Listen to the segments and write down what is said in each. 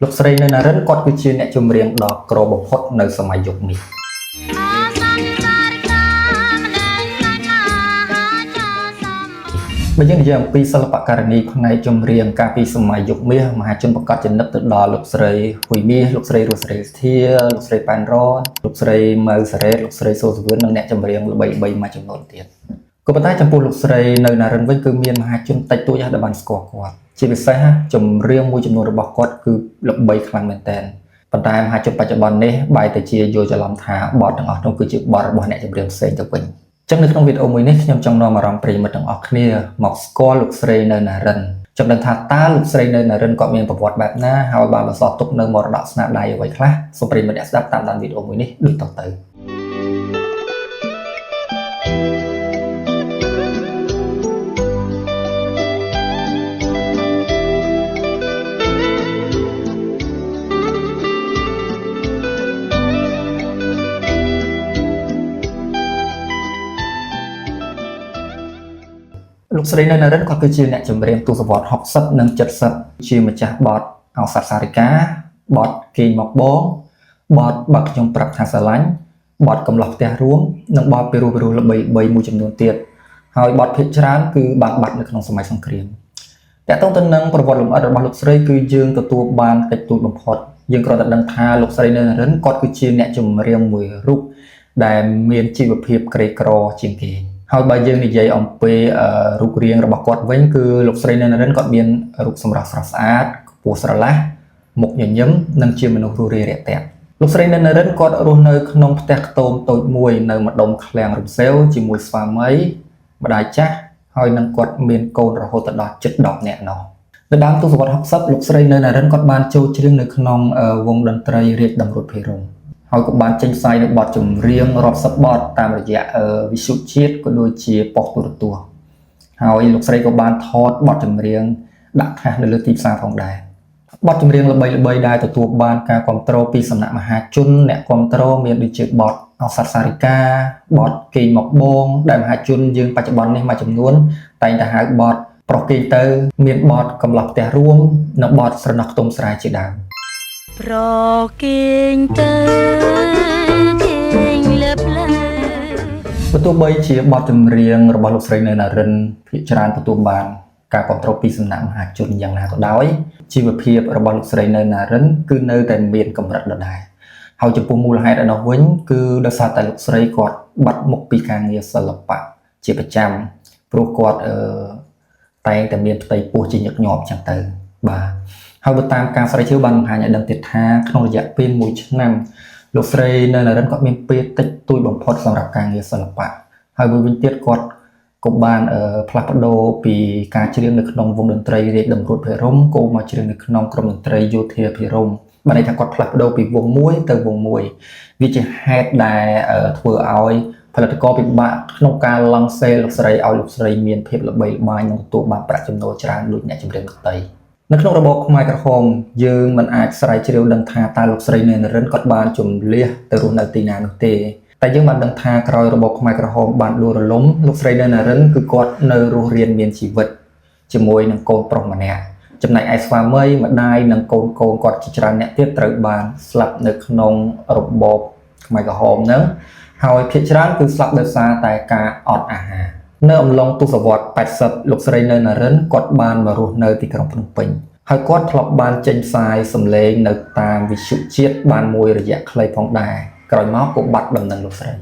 លោកស្រីនៅណារិនគាត់គឺជាអ្នកចម្រៀងដ៏ក្របំផុតនៅសម័យយុគនេះ បើយើងនិយាយអំពីសិល្បករនីផ្នែកចម្រៀងកាលពីសម័យយុគមាសមហាជនប្រកាសជានឹកទៅដល់លោកស្រីហ៊ុយមាសលោកស្រីរស់សេរីសុធាលោកស្រីប៉ែនរ៉នលោកស្រីម៉ៅសារ៉េតលោកស្រីសូសវឿននិងអ្នកចម្រៀងល្បីៗមួយចំនួនទៀតក៏ប៉ុន្តែចំពោះលោកស្រីនៅណារិនវិញគឺមានមហាជនតិចតួចណាស់ដែលបានស្គាល់គាត់ជាពិសេសចម្រៀងមួយចំនួនរបស់គាត់គឺល្បីខ្លាំងមែនទែនប៉ុន្តែមហាជនបច្ចុប្បន្ននេះបែរទៅជាយល់ច្រឡំថាបទទាំងអស់នោះគឺជាបទរបស់អ្នកចម្រៀងផ្សេងទៅវិញចឹងនៅក្នុងវីដេអូមួយនេះខ្ញុំចង់នាំអារម្មណ៍ប្រិយមិត្តទាំងអស់គ្នាមកស្គាល់លោកស្រីនៅណារិនចង់ដឹងថាតើលោកស្រីនៅណារិនគាត់មានប្រវត្តិបែបណាហើយបានបន្សល់ទុកនៅមរតកស្នាដៃអ្វីខ្លះសូមប្រិយមិត្តអ្នកស្ដាប់តាមដានវីដេអូមួយនេះដូចតទៅលោកស្រីនៅណារិនគាត់គឺជាអ្នកចម្រៀងទសវត្ស60និង70ជាម្ចាស់បទឱសថសារិកាបទគេងមកបងបទបើខ្ញុំប្រាប់ថាស្រឡាញ់បទកំឡោះផ្ទះរួមនិងបទពីរោះពីរោះល្បីៗមួយចំនួនទៀតហើយបទភាគច្រើនគឺបានបាត់នៅក្នុងសម័យសង្គ្រាមតាក់ទងទៅនឹងប្រវត្តិលម្អិតរបស់លោកស្រីគឺយើងទទួលបានតិចតួចបំផុតយើងគ្រាន់តែដឹងថាលោកស្រីនៅណារិនគាត់គឺជាអ្នកចម្រៀងមួយរូបដែលមានជីវភាពក្រីក្រជាងគេហើយបើយើងនិយាយអំពីរូបរាងរបស់គាត់វិញគឺលោកស្រីនៅណារិនគាត់មានរូបសម្រស់ស្រស់ស្អាតកម្ពស់ស្រឡះមុខញញឹមនិងជាមនុស្សរួសរាយរាក់ទាក់លោកស្រីនៅណារិនគាត់រស់នៅក្នុងផ្ទះខ្ទមតូចមួយនៅម្ដុំឃ្លាំងរំសេវជាមួយស្វាមីម្ដាយចាស់ហើយនឹងគាត់មានកូនរហូតដល់ជិត10នាក់នោះនៅដើមទសវត្ស60លោកស្រីនៅណារិនគាត់បានចូលច្រៀងនៅក្នុងវងតន្ត្រីរាជតម្រួតភិរមហើយក៏បានចេញផ្សាយនៅបទចម្រៀងរាប់សិបបទតាមរយៈវិទ្យុជាតិក៏ដូចជាប៉ុស្តិ៍ទូរទស្សន៍ហើយលោកស្រីក៏បានថតបទចម្រៀងដាក់ថាសនៅលើទីផ្សារផងដែរបទចម្រៀងល្បីៗដែលទទួលបានការគាំទ្រពីសំណាក់មហាជនអ្នកគាំទ្រមានដូចជាបទឱសថសារិកាបទគេងមកបងដែលមហាជនយើងបច្ចុប្បន្ននេះមួយចំនួនតែងតែហៅបទប្រុសគេងទៅមានបទកំឡោះផ្ទះរួមនិងបទស្រណោះខ្ទមស្រែជាដើម ប្រគេងទៅគេងលើផ្លូវ បើទោះបីជាបទចម្រៀងរបស់លោកស្រីនៅណារិនភាគច្រើនទទួលបានការគាំទ្រពីសំណាក់មហាជនយ៉ាងណាក៏ដោយជីវភាពរបស់លោកស្រីនៅណារិនគឺនៅតែមានកម្រិតដដែលហើយចំពោះមូលហេតុឯនោះវិញគឺដោយសារតែលោកស្រីគាត់បាត់មុខពីការងារសិល្បៈជាប្រចាំព្រោះគាត់តែងតែមានផ្ទៃពោះជាញឹកញាប់ចឹងទៅបាទហើយបើតាមការស្រាវជ្រាវបានបង្ហាញឲ្យដឹងទៀតថាក្នុងរយៈពេល1ឆ្នាំលោកស្រីនៅណារិនគាត់មានពេលតិចតួចបំផុតសម្រាប់ការងារសិល្បៈហើយមួយវិញទៀតគាត់ក៏បានផ្លាស់ប្ដូរពីការច្រៀងនៅក្នុងវងតន្ត្រីរាជតម្រួតភិរមក៏មកច្រៀងនៅក្នុងក្រុមតន្ត្រីយោធាភិរមបានន័យថាគាត់ផ្លាស់ប្ដូរពីវងមួយទៅវងមួយវាជាហេតុដែលធ្វើឲ្យផលិតករពិបាកក្នុងការឡង់សេលោកស្រីឲ្យលោកស្រីមានភាពល្បីល្បាញនិងទទួលបានប្រាក់ចំណូលច្រើនដូចអ្នកចម្រៀងដទៃនៅក្នុងរបបខ្មែរក្រហមយើងមិនអាចស្រាវជ្រាវដឹងថាតើលោកស្រីនៅនរិនគាត់បានជំលះទៅរស់នៅទីណានោះទេតែយើងបានដឹងថាក្រោយរបបខ្មែរក្រហមបានដួលរលំលោកស្រីនៅនរិនគឺគាត់នៅរស់រានមានជីវិតជាមួយនឹងកូនប្រុសម្នាក់ចំណែកឯស្វាមីម្ដាយនិងកូនគាត់ជាច្រើនអ្នកទៀតត្រូវបានស្លាប់នៅក្នុងរបបខ្មែរក្រហមហ្នឹងហើយភាគច្រើនគឺស្លាប់ដោយសារតែការអត់អាហារនៅអំឡុងទសវត្ស80លោកស្រីនៅណារិនគាត់បានមករស់នៅទីក្រុងភ្នំពេញហើយគាត់ធ្លាប់បានចេញផ្សាយសម្លេងនៅតាមវិទ្យុជាតិបានមួយរយៈខ្លីផងដែរក្រោយមកក៏បាត់ដំណឹងលោកស្រី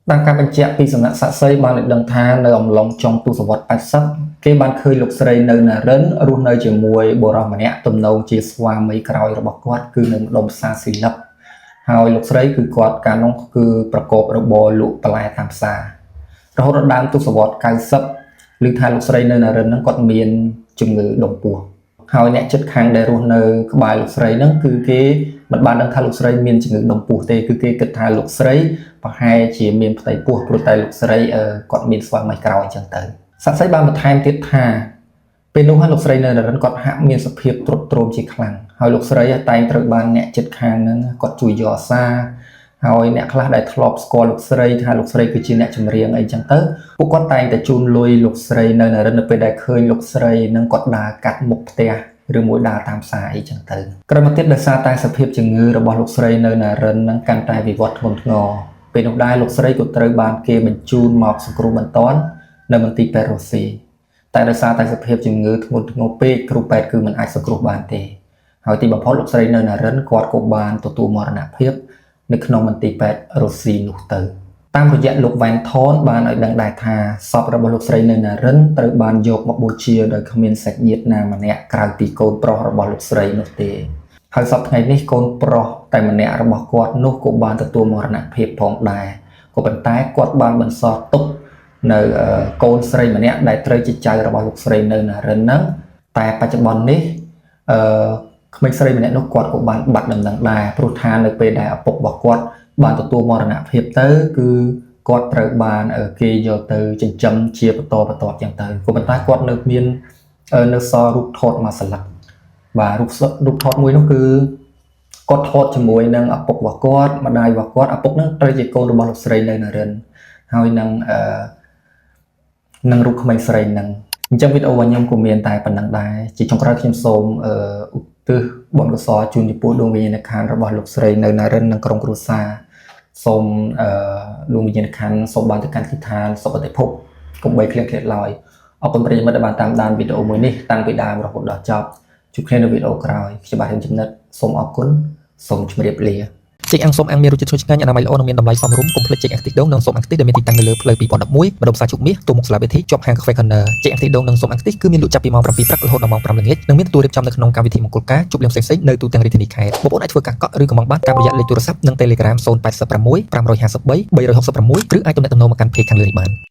តាមការបញ្ជាក់ពីសំណាក់សាក្សីបានឲ្យដឹងថានៅអំឡុងចុងទសវត្ស80គេបានឃើញលោកស្រីនៅណារិនរស់នៅជាមួយបុរសម្នាក់ទំនងជាស្វាមីក្រោយរបស់គាត់គឺនៅម្ដុំផ្សារស៊ីលឹបហើយលោកស្រីគឺគាត់កាលនោះគឺប្រកបរបរលក់បន្លែតាមផ្សាររហូតដល់ដើមទសវត្ស90ឮថាលោកស្រីនៅណារិនហ្នឹងគាត់មានជំងឺដុំពោះហើយអ្នកជិតខាងដែលរស់នៅក្បែរលោកស្រីហ្នឹងគឺគេមិនបានដឹងថាលោកស្រីមានជំងឺដុំពោះទេគឺគេគិតថាលោកស្រីប្រហែលជាមានផ្ទៃពោះព្រោះតែលោកស្រីគាត់មានស្វាមីក្រោយអញ្ចឹងទៅសាក្សីបានបន្ថែមទៀតថាពេលនោះលោកស្រីនៅណារិនគាត់ហាក់មានសភាពទ្រុឌទ្រោមជាខ្លាំងហើយលោកស្រីតែងត្រូវបានអ្នកជិតខាងហ្នឹងគាត់ជួយយកអាសាហើយអ្នកខ្លះដែលធ្លាប់ស្គាល់លោកស្រីថាលោកស្រីគឺជាអ្នកចម្រៀងអីចឹងទៅពួកគាត់តែងតែជូនលុយលោកស្រីនៅណារិននៅពេលដែលឃើញលោកស្រីនឹងគាត់ដើរកាត់មុខផ្ទះ ឬមួយដើរតាមផ្សារអីចឹងទៅក្រោយមកទៀតដោយសារតែសភាពជំងឺរបស់លោកស្រីនៅណារិននឹងកាន់តែវិវត្តធ្ងន់ធ្ងរពេលនោះដែរលោកស្រីក៏ត្រូវបានគេបញ្ជូនមកសង្គ្រោះបន្ទាន់នៅមន្ទីរពេទ្យរុស្ស៊ីតែដោយសារតែសភាពជំងឺធ្ងន់ធ្ងរពេកគ្រូពេទ្យគឺមិនអាចសង្គ្រោះបានទេហើយទីបំផុតលោកស្រីនៅណារិនគាត់ក៏បានទទួលមរណភាពនៅក្នុងមន្ទីរពេទ្យរុស្ស៊ីនោះទៅតាមរយៈលោកវ៉ែនថនបានឲ្យដឹងដែរថាសពរបស់លោកស្រីនៅណារិនត្រូវបានយកមកបូជាដោយគ្មានសាច់ញាតិណាម្នាក់ក្រៅពីកូនប្រុសរបស់លោកស្រីនោះទេហើយសពថ្ងៃនេះកូនប្រុសតែម្នាក់របស់គាត់នោះក៏បានទទួលមរណភាពផងដែរក៏ប៉ុន្តែគាត់បានបន្សល់ទុកនៅកូនស្រីម្នាក់ដែលត្រូវជាចៅរបស់លោកស្រីនៅណារិនហ្នឹងតែបច្ចុប្បន្ននេះអឺក្មេងស្រីម្នាក់នោះគាត់ក៏បានបាត់ដំណឹងដែរព្រោះថានៅពេលដែលឪពុករបស់គាត់បានទទួលមរណភាពទៅគឺគាត់ត្រូវបានគេយកទៅចិញ្ចឹមជាបន្តបន្ទាប់ចឹងទៅក៏ប៉ុន្តែគាត់នៅមាននៅសល់រូបថតមួយសន្លឹកបាទរូបរូបថតមួយនោះគឺគាត់ថតជាមួយនឹងឪពុករបស់គាត់ម្ដាយរបស់គាត់ឪពុកនឹងត្រូវជាកូនរបស់លោកស្រីនៅនរិនហើយនឹងអឺនឹងរូបក្មេងស្រីនឹងអញ្ចឹងវីដេអូរបស់ខ្ញុំក៏មានតែប៉ុណ្ណឹងដែរជាចុងក្រោយខ្ញុំសូមអឺឧទ្ទិសបុណ្យកុសលជូនចំពោះដួងវិញ្ញាណក្ខន្ធរបស់លោកស្រីនៅនរិននិងក្រុមគ្រួសារសូមអឺដួងវិញ្ញាណក្ខន្ធសូមបានទៅកាន់ទីឋានសុគតិភពកុំបីឃ្លៀងឃ្លាតឡើយអរគុណប្រិយមិត្តដែលបានតាមដានវីដេអូមួយនេះតាំងពីដើមរហូតដល់ចប់ជួបគ្នានៅវីដេអូក្រោយខ្ញុំបាទហ៊ានចំណិតសូមអរគុណសូមជម្រាបលា ចេកអាំងស៊ុំអាំងមានរសជាតិឈ្ងុយឆ្ងាញ់អនាម័យល្អនិងមានតម្លៃសមរម្យកុំភ្លេចចេកអាំងខ្ទិះដូងនិងស៊ុំអាំងខ្ទិះដែលមានទីតាំងនៅលើផ្លូវ2011ម្ដុំផ្សារជុកមាសទូមុខសាលាបេធីជាប់ហាងកាហ្វេ Corner ចេកអាំងខ្ទិះដូងនិងស៊ុំអាំងខ្ទិះគឺមានលក់ចាប់ពីម៉ោង7ព្រឹករហូតដល់ម៉ោង5ល្ងាចនិងមានទទួលរៀបចំនៅក្នុងកម្មវិធីមង្គលការជប់លៀងផ្សេងៗនៅទូទាំងរាជធានីខេត្តបងប្អូនអាចធ្វើការកក់ឬកម្មង់បានតាមរយៈលេខទូរស័ព្ទនិង Telegram 086 553 366ឬអាចទំនាក់ទំនងមកកាន់ page ខាងលើនេះបាន។